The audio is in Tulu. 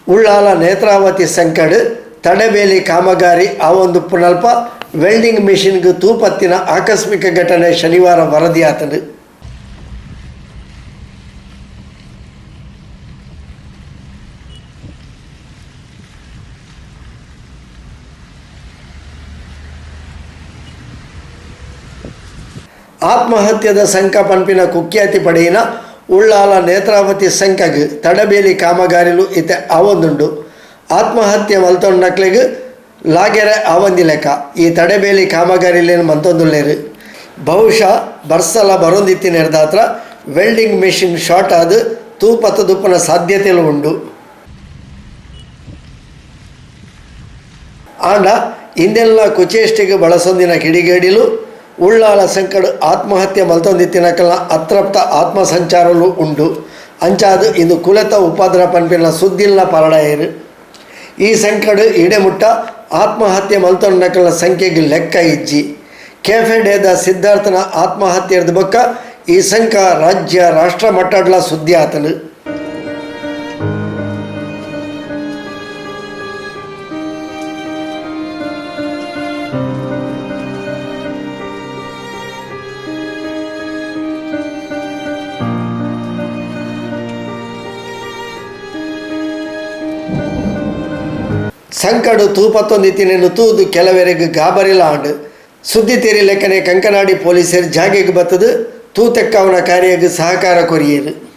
ಉಳ್ಳಾಲ ನೇತ್ರಾವತಿ ಸಂಕಡ್ ತಡೆಬೇಲಿ ಕಾಮಗಾರಿ ಆವೊಂದುಪ್ಪುನಲ್ಪ ವೆಲ್ಡಿಂಗ್ ಮಿಷಿನ್ಗ್ ತೂ ಪತ್ತಿನ ಆಕಸ್ಮಿಕ ಘಟನೆ ಶನಿವಾರ ವರದಿಯಾತ್ಂಡ್. ಆತ್ಮಹತ್ಯೆದ ಸಂಕ ಪನ್ಪಿನ ಕುಖ್ಯಾತಿ ಪಡೆಯಿನ ಉಳ್ಳಾಲ ನೇತ್ರಾವತಿ ಸಂಕಗ್ ತಡಬೇಲಿ ಕಾಮಗಾರಿಲು ಇತ್ತೆ ಆವೊಂದುಂಡು. ಆತ್ಮಹತ್ಯೆ ಮಲ್ತೊನ್ನಕ್ಲೆಗ್ ಲಾಗೆರೆ ಆವಂದಿಲೆಕ ಈ ತಡೆಬೇಲಿ ಕಾಮಗಾರಿಲೆನ್ ಮಂತೊಂದುಲ್ಲೆರ್. ಬಹುಶಃ ಬರ್ಸಲ ಬರೊಂದಿತ್ತಿನೆರ್ದಾತ್ರ ವೆಲ್ಡಿಂಗ್ ಮೆಷಿನ್ ಶಾರ್ಟ್ ಆದ್ ತೂ ಪತ್ತ್ದುಪ್ಪುನ ಸಾಧ್ಯತೆಲು ಉಂಡು. ಆಂಡ ಇಂದೆನ್ಲಾ ಕುಚೇಷ್ಟೆಗ್ ಬಳಸೊಂದಿನ ಕಿಡಿಗೇಡಿಲು ಉಳ್ಳಾಲ ಸಂಕಡ್ ಆತ್ಮಹತ್ಯೆ ಮಲ್ತೊಂದಿತ್ತಿನಕಲ್ನ ಅತೃಪ್ತ ಆತ್ಮಸಂಚಾರೊಲು ಉಂಡು. ಅಂಚಾದ್ ಇಂದು ಕುಲೆತ ಉಪದ್ರ ಪನ್ಪಿನ ಸುದ್ದಿಲ್ನ ಪರಡಾಯೆರ್. ಈ ಸಂಕಡ್ ಇಡೆ ಮುಟ್ಟ ಆತ್ಮಹತ್ಯೆ ಮಲ್ತೊನ್ನಕಲ್ನ ಸಂಖ್ಯೆಗ್ ಲೆಕ್ಕ ಇಜ್ಜಿ. ಕೆಫೆ ಡೇದ ಸಿದ್ದಾರ್ಥನ ಆತ್ಮಹತ್ಯೆರ್ದ್ ಬೊಕ್ಕ ಈ ಸಂಕ ರಾಜ್ಯ, ರಾಷ್ಟ್ರ ಮಟ್ಟಡ್ಲಾ ಸುದ್ದಿ ಆತ್ಂಡ್. ಸಂಕಡ್ ತೂ ಪತ್ತೊಂದಿತ್ತಿನೆನ್ ತೂದು ಕೆಲವೆರೆಗ್ ಗಾಬರಿಲ ಆಂಡ್. ಸುದ್ದಿ ತೆರಿಲೆಕ್ಕನೆ ಕಂಕನಾಡಿ ಪೊಲೀಸೆರ್ ಜಾಗೆಗ್ ಬತ್ತ್ದ್ ತೂ ತೆಕ್ಕಾವುನ ಕಾರ್ಯಗ್ ಸಹಕಾರ ಕೊರಿಯೆರ್.